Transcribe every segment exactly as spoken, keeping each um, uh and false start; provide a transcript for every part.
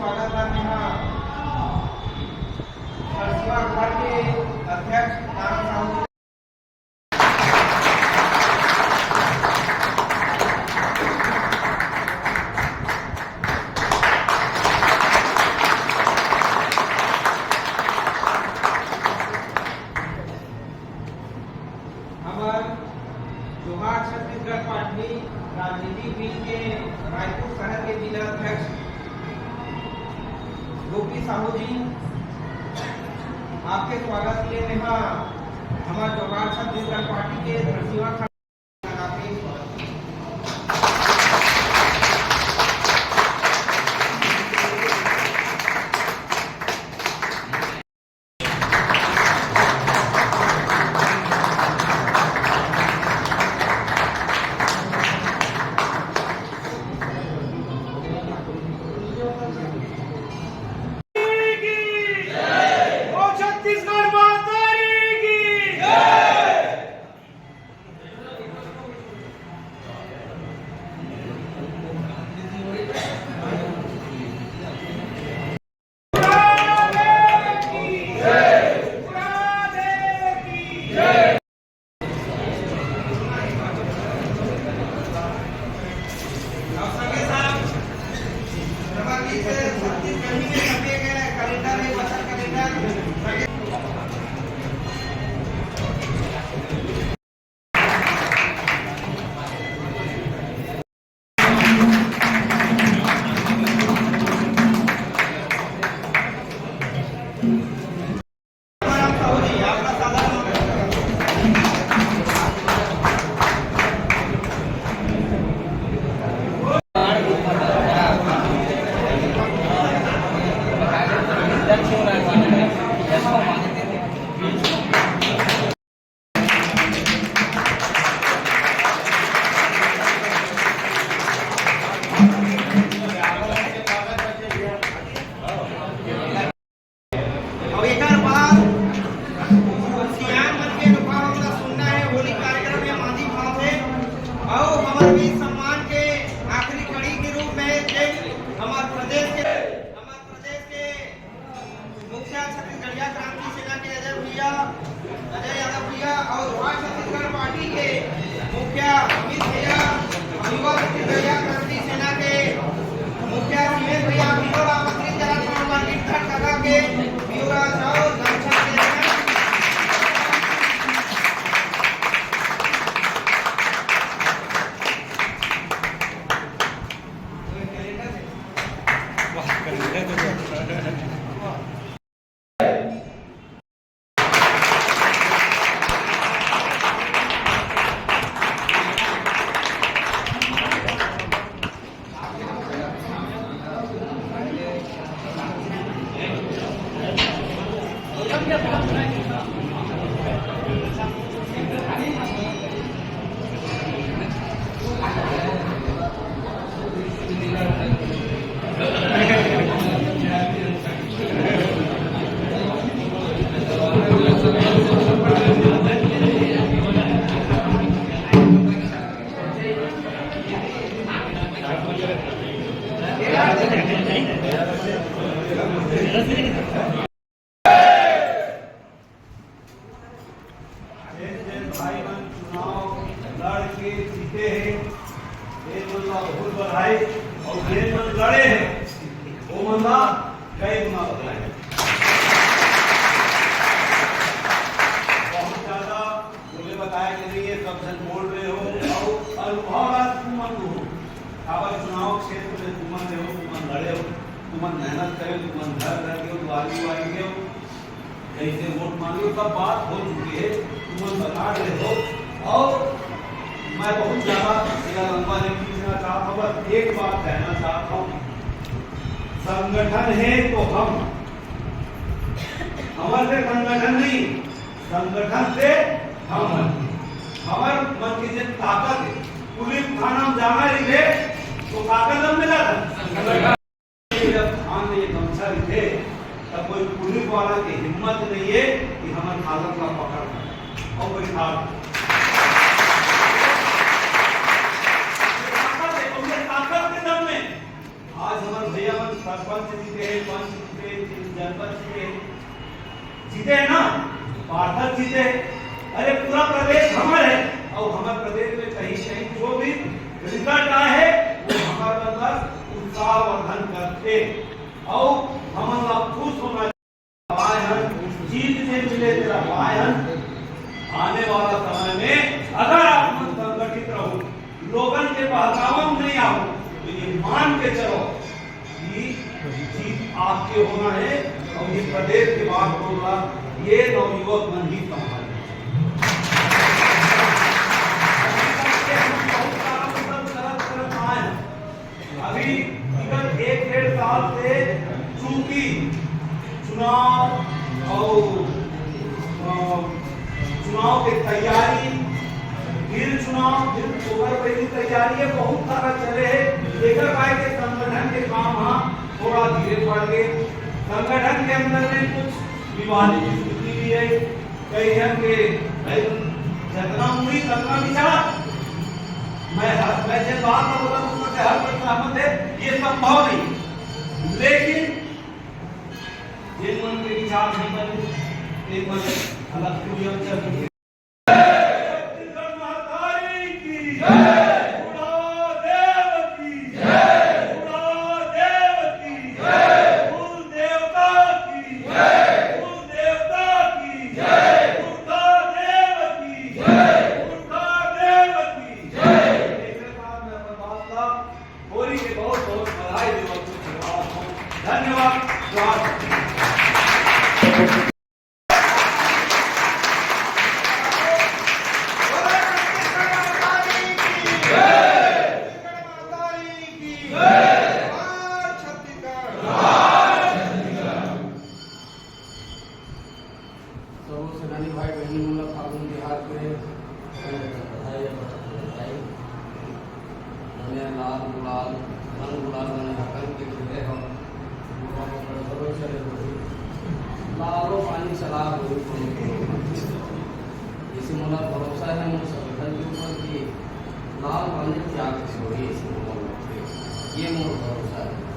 स्वागत करने हा सरसीवा अखाड़ा के अध्यक्ष नारायण साहू जी। हमर जोहार छत्तीसगढ़ पाटनी राजनीति विंग के रायपुर शहर के जिला अध्यक्ष गोपी साहू जी, आपके स्वागत के लिए मैं हा हमर जोहार छत्तीसगढ़ पार्टी के धरसीवा खंड अउ एकर बाद सियान मन के अनुभाव हमला सुनना हे, होली कार्यक्रम में मांझी भाव हे। अउ हमर बीच सम्मान के आखिरी कड़ी के रूप में जेन हमर प्रदेश के, हमर प्रदेश के मुखिया छत्तीसगढ़िया क्रांति सेना के अजय भैया, अजय यादव भैया अउ जोहार छत्तीसगढ़ पार्टी के मुखिया अमित भैया, युवा छत्तीसगढ़िया क्रांति सेना के मुखिया शिवेंद्र भैया, बीरो राम मंत्री जरा थोड़ा गिट्ठा ठगा के बीरो राज अउ गमछा के जेन जेन भाई मन चुनाव लड़ के जीते हे, तेन मन ला बहुत बधाई। अउ जेन मन लड़े हे, वो मन ला कई गुना बधाई। बहुत ज्यादा मुझे बताया कि नहीं, ये सब झन बोल रहे हो, अउ अनुभव आज तुमन को हो। काबर चुनाव क्षेत्र में तुमन रहे हो, तुमन लड़े हो, तुमन मेहनत करे हो, तुमन घर घर गए हो, दुआरी दुआरी गए हो, कइसे वोट मांगे हो, सब बात हो चुकी है, तुमन बता रहे हो। अउ मैं बहुत ज्यादा एला लंबा नहीं खींचना चाहत हूँ, बस एक बात कहना चाहत हूँ, संगठन है तो हम, हमर से संगठन नहीं, संगठन से हम। हमर मन के जे ताकत है, पुलिस थाना में जाना रहिथे, तो का कदम मिला था। जब थान में ये गमछा रहिथे, तब कोई पुलिस वाला के हिम्मत नहीं है कि हमर हालत ला पकड़ ले। अउ कोई ठार ये ताकत है, उनके ताकत के दम में आज हमर भैया मन सरपंच जीते हे, पंच जीते हे, जनपद जीते हे, जीते हे ना, पार्षद जीते हे। अरे, पूरा प्रदेश हमर हे, अउ हमर प्रदेश में कहीं कहीं जो भी result आए हे, वो हमर मन ला उत्साहवर्धन करथे, अउ हमन ला खुश होना आए हन, जीत जे मिले तेला पाए हन। आने वाला समय में अगर आप मन संगठित रहो, लोगन के बहकावा में नहीं आओ, तो ये मान के चलो कि जीत आपके होना है और ये प्रदेश के बात होगा, ये नवयुवक मन ही संभालेंगे। हम बहुत काम सब करत करत आए हैं। अभी विगत एक डेढ़ साल से चूंकि चुनाव और, अ, चुनाव के तैयारी, फिर चुनाव, फिर ओकर पहली तैयारी, ये बहुत सारा चले हे। एकर बाय के संगठन के काम ह थोड़ा धीरे पड़ गए। संगठन के अंदर में कुछ विवादित स्थिति भी है। कई झन के भाई, जतना मुड़ी ततना विचार। मैं हर, मैं जिन बात का बोला, उसमें से हर कोई सहमत है, ये संभव नहीं। लेकिन जिन मन के विचार नहीं बने, एक मन अलग क्यों चल रही है। छत्तीसगढ़ महतारी की जय। गुरुदेव की जय। गुरुदेव की जय। कुल देवता की जय। कुल देवता की जय। गुरुदेव की जय। गुरुदेव की जय। एक साथ मैं अपन बात ला होली के बहुत बहुत बधाई देवत हूँ, धन्यवाद हूँ। धन्यवाद। जोहार। सबो सेनानी भाई बहिनी मन ला फागुन तिहार के बधाई, बधाई। बने लाल गुलाल, रंग गुलाल बने हकन के खेले हो। बुढ़वा को बड़े भरोसे ले होई। लालो पानी चला होई कोनो कोनो। जैसे मोला भरोसा है मोर संगठन के ऊपर कि लाल पानी त्याग के होई, ऐसे मोला लगथे। ये मोर भरोसा है।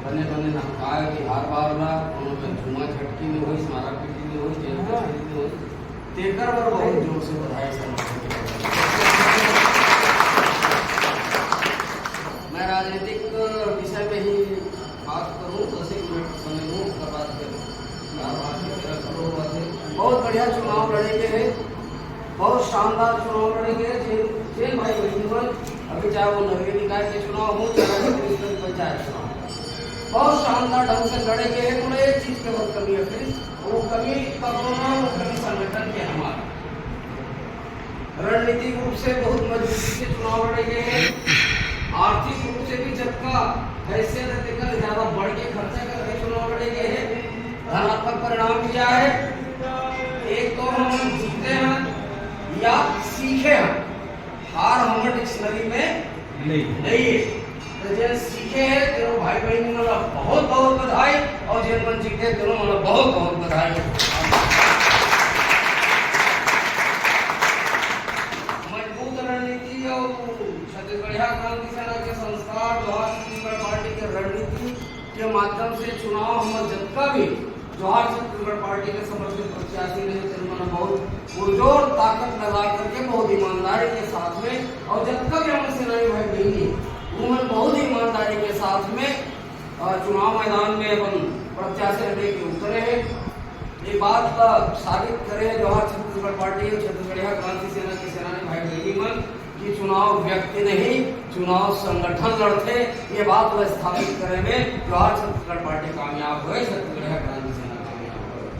बने बने नहकाए के हर बार ला, कोनो में धुआं झटकी में होई, मारा पीटी में होई, जेल कचहरी में होई। तेकर बर बहुत जोर से बधाई संगठन के। मैं राजनीतिक विषय में ही बात करूं, दस एक मिनट समय लूं, ओकर बाद फिर बात, बात के मेरा शुरू हुआ थे। बहुत बढ़िया चुनाव लड़े के है, बहुत शानदार चुनाव लड़े के है। जेन, जेन भाई बहिनी मन, अभी चाहे वो नगरीय निकाय के चुनाव हो, चाहे वो मुनिसिपल पंचायत चुनाव, बहुत शानदार ढंग से लड़े के है। थोड़ा एक चीज के बहुत कमी है, फिर वो कमी कब होना, वो कमी संगठन के हमारे। रणनीतिक रूप से बहुत मजबूती से चुनाव लड़े गए हैं, आर्थिक रूप से भी जबका हैसियत है, तेकर ज्यादा बढ़ के खर्चा करके चुनाव लड़े गए हैं। धनात्मक परिणाम भी आए, एक तो हम जीते हैं या सीखे हैं, हार हमर डिक्शनरी में नहीं। नहीं है। तो जेन सीखे हे, तेनो भाई बहिनी मन ला बहुत बहुत बधाई, और जेन मन जीते, तेनो मन ला बहुत बहुत बधाई। मजबूत रणनीति और छत्तीसगढ़िया क्रांति सेना के संस्कार, जोहार छत्तीसगढ़ पार्टी के रणनीति के माध्यम से चुनाव हमर जतका भी जोहार छत्तीसगढ़ पार्टी के समर्थित प्रत्याशी रहे, तेन मन बहुत पुरजोर ताकत लगा करके बहुत ईमानदारी के साथ में, और जतका भी हमर सेनानी भाई बहिनी, उमन बहुत ईमानदारी के साथ में, अ, चुनाव मैदान में अपन प्रत्याशी रह के उतरे हैं। ये बात का साबित करे जोहार छत्तीसगढ़ पार्टी और छत्तीसगढ़िया क्रांति सेना के सेनानी भाई बहिनी मन, कि चुनाव व्यक्ति नहीं, चुनाव संगठन लड़थे। ये बात ला स्थापित करे में जोहार छत्तीसगढ़ पार्टी कामयाब होए, छत्तीसगढ़िया क्रांति सेना कामयाब होए।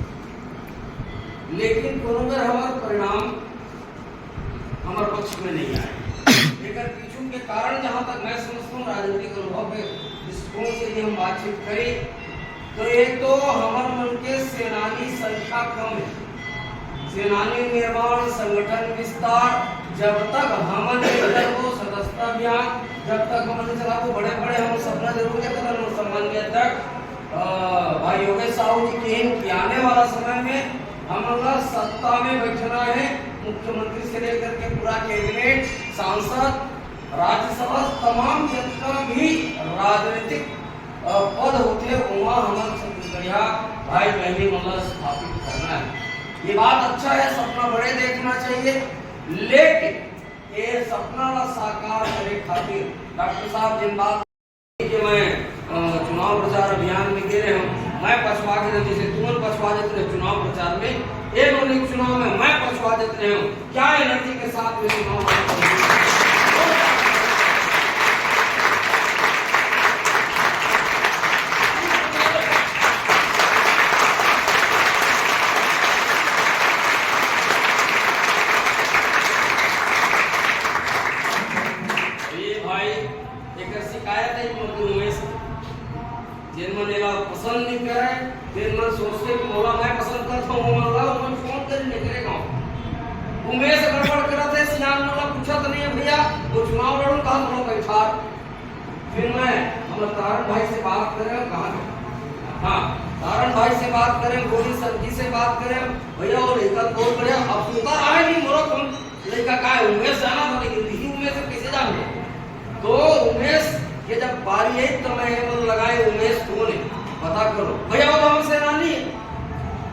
लेकिन कोनो बेर हमर परिणाम हमर पक्ष में नहीं आए। एकर पीछू के कारण, जहां तक मैं समझता हूँ, राजनीतिक अनुभव के दृष्टिकोण से ये हम बातचीत करी, तो एक तो हमर मन के सेनानी संख्या कम है। सेनानी निर्माण, संगठन विस्तार, जब तक हमन नहीं करबो सदस्यता अभियान, जब तक हमन नहीं चलाबो, बड़े बड़े हम सपना जरूर देखत हन, सम्माननीय अध्यक्ष, अ, भाई योगेश साहू जी कहिन कि आने वाला समय में हमन ला सत्ता में बैठना है, मुख्यमंत्री से लेकर के पूरा कैबिनेट, सांसद, राज्यसभा, तमाम जतका भी राजनीतिक अ, पद होथे, उहाँ हमन छत्तीसगढ़िया भाई बहिनी मन ला स्थापित करना है। ये बात अच्छा है, सपना बड़े देखना चाहिए, लेकिन ये सपना ला साकार करे खातिर डॉक्टर साहब जिन बात कि मैं, अ, चुनाव प्रचार अभियान में गे रहे हूँ, मैं पछवा के, जैसे तुमन पछवा जाते रहे चुनाव प्रचार में, एक और एक चुनाव में मैं पछवा जाते रहे हूँ। क्या एनर्जी के साथ में चुनाव लड़ते हैं? ये भाई, एकर शिकायत है मोर उमेश। जेन मन एला पसंद नहीं करे, तेन मन सोचते कि मोला मैं पसंद करता हूँ, ओमन ला, ओमन फोन कर नहीं करे गाँव। उमेश गड़बड़ करत है, सियान मन ला पूछत नहीं है भैया, वो चुनाव लड़ूं कहा तो बैठा। फिर मैं हमर तारण भाई से बात करे, कहा, हाँ, तारण भाई से बात करे, गोविंद सर जी से बात करे, भैया वो लड़का बहुत बढ़िया, अब सुनता रहा है नहीं मोरा फोन। लइका का है, उमेश जाना था, लेकिन इही उमेश से कैसे जान गए? तो उमेश के जब बारी आई, तो मैं ये मन लगाए, उमेश कौन है, पता करो। भैया, वो तो हम सेनानी है।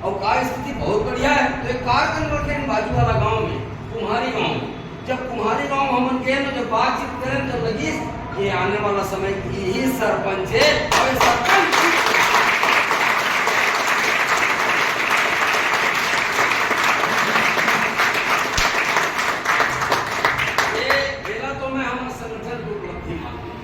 और का स्थिति बहुत बढ़िया है। तो एक कार कर रखे हैं बाजू वाला गांव में, कुम्हारी गांव में। जब कुम्हारी गांव हमन गए ना, जब बातचीत करें, जब लगी ये आने वाला समय की ही सरपंच है, और ये सरपंच की ये, एला तो मैं हमर संगठन की उपलब्धि मानूं।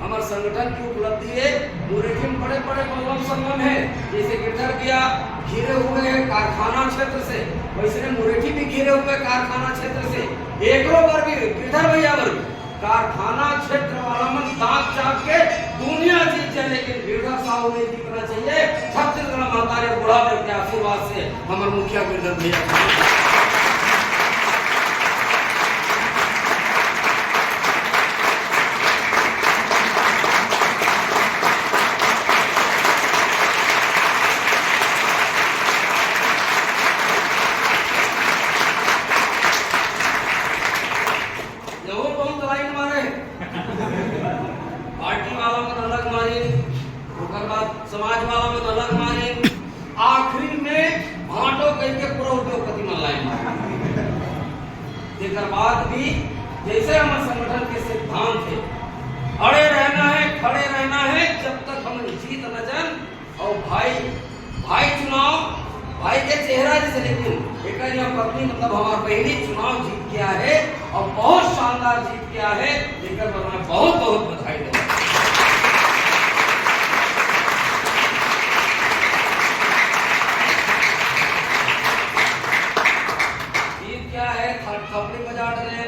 हमर संगठन की उपलब्धि है, मुरेठी में बड़े-बड़े मल्लम संगम है, जैसे गिरधर भैया घिरे हुए हैं कारखाना क्षेत्र से, वैसे मुरेठी भी घिरे हुए कारखाना क्षेत्र से। एकरो बर भी, गिरधर भैया बर भी, कारखाना क्षेत्र वाला मन दांत चाप के दुनिया जीत जाए, लेकिन गिरधर साहू नहीं जीतना चाहिए। छत्तीसगढ़ महतारी और बुढ़ा देव के आशीर्वाद से हमर मुखिया गिरधर भैया। जरूर बहुत लाइन मारे। पार्टी वाला मन अलग मारे, ओकर बाद समाज वाला मन अलग मारे, आखिरी में भांटो कह के पूरा उद्योगपति मन लाइन मारे। तेकर बाद भी जैसे हमर संगठन के सिद्धांत है, अड़े रहना है, खड़े रहना है, जब तक हम जीत न जान। और भाई, भाई चुनाव, भाई के चेहरा जैसे, लेकिन एकर यह पत्नी, मतलब हमार बहिनी चुनाव जीत के आए हे और बहुत शानदार जीत के आए हे, एकर बर मैं बहुत बहुत बधाई देना। जीत के आए हे, थ-, थपड़ी बजा डरे,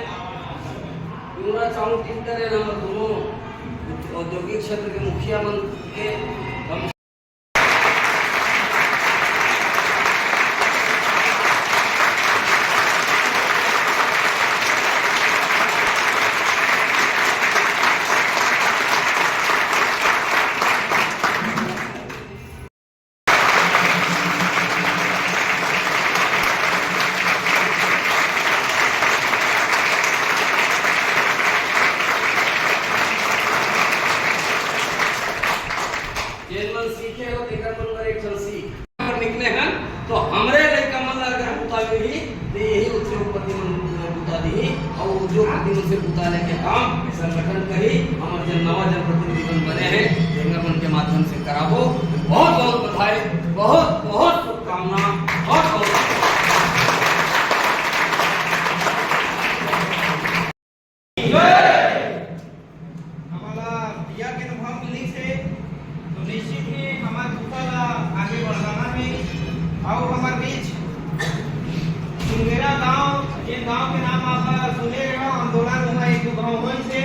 पूरा चाउंड टीम डरे, हमर दोनों औद्योगिक क्षेत्र के मुखिया मन के हम जेन मन सीखे हो, तेकर मन बर एक ठन सीख। अगर निकले हन, तो हमरे लइका मन ला अगर बुता मिलही, तो यही उद्योगपति मन बुता दिही, और उद्योगपति मन से बुता लेके काम संगठन करही। हमर जन नवा जनप्रतिनिधि मन बने हैं, तेकर मन के माध्यम से कराबो। बहुत बहुत बधाई, बहुत बहुत शुभकामना, बहुत बहुत हमला दिया के अनुभव मिलिस हे, तो निश्चित ही हमर बुता ला आगे बढ़ाना हे। अउ हमर बीच सुंगेरा गांव, जेन गांव के नाम आप सुने रहो, आंदोलन हुआ, एक दो गांव होइस हे,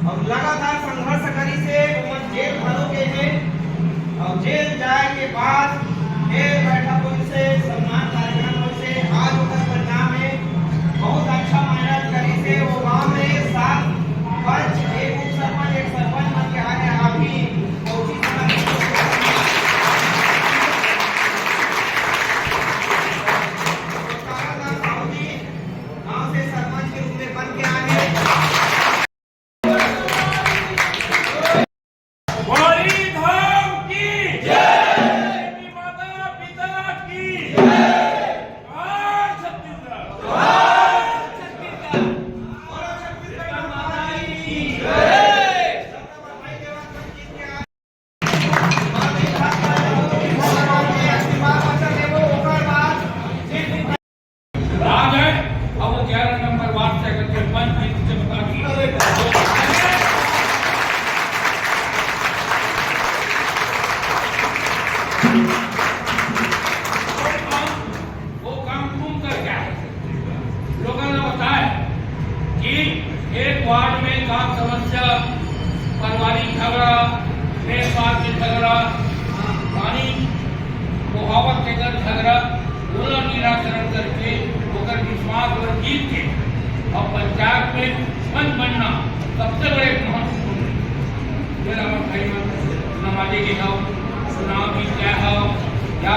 अउ लगातार संघर्ष करिस हे, ओमन जेल घलो गे हे। अउ जेल जाए के बाद फेर बैठक होइस हे, सम्मान कार्यक्रम होइस हे। आज ओकर परिणाम हे, बहुत अच्छा मेहनत करिस हे। वो गांव में सात पंच, एक उप सरपंच, एक सरपंच बन के आए हे। अभी कोशिश करना तारादास साहू जी गांव से सरपंच के रूप में बन के आए हे। बोलो जी, वो काम तुम करके आए। लोगों ने बताया कि एक वार्ड में का समस्या, पारिवारिक झगड़ा, प्रेम बात के झगड़ा, पानी मुहावत के कर झगड़ा, ओला निराकरण करके ओकर विश्वास और जीत के अब पंचायत में पंच बनना सबसे बड़े महत्वपूर्ण है। ये रावण भाई मन नमाजे के हो, चुनाव भी क्या हो, या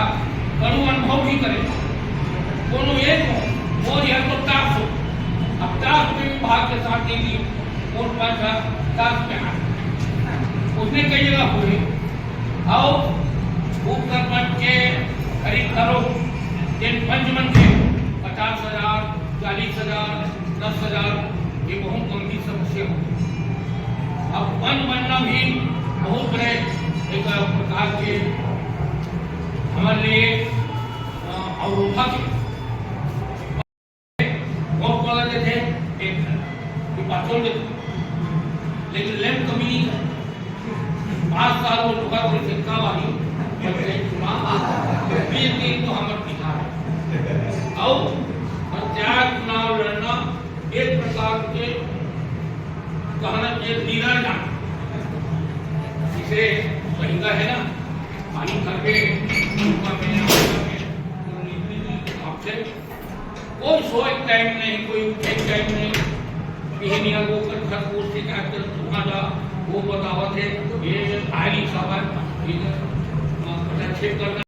कड़ू अनुभव भी करे। कोनो एक हो, मोर या तो टास हो। अब टास में भी भाग के साथ देगी, कौन पंच है, टास में है। उसने कई जगह हुए। और उप सरपंच के खरीद करो, जिन पंच मन के पचास हजार, चालीस हजार, दस हजार, ये बहुत गंभीर समस्या हो। अब पंच बनना भी बहुत बड़े एक प्रकार के हमारे लिए, अ, अवरोधक है। बहुत बड़ा देते हैं, एक ये पाचों देते, लेकिन लेम कमी नहीं है। पाँच साल वो लोग को सिक्का वाली पंचायत चुनाव, बीस दिन तो हमारे बिहार है। और पंचायत चुनाव लड़ना एक प्रकार के कहना के लीला जाना, इसे महंगा है ना, पानी भर के, ऊपर में, ऊपर में, तो निकली हुई आपसे कोई सोए टाइम नहीं, कोई उठे टाइम नहीं। यही नहीं, वो कर घर को शिकायत कर, तुम्हारा वो बतावत है, ये आयरी सामान, ये हस्तक्षेप करना।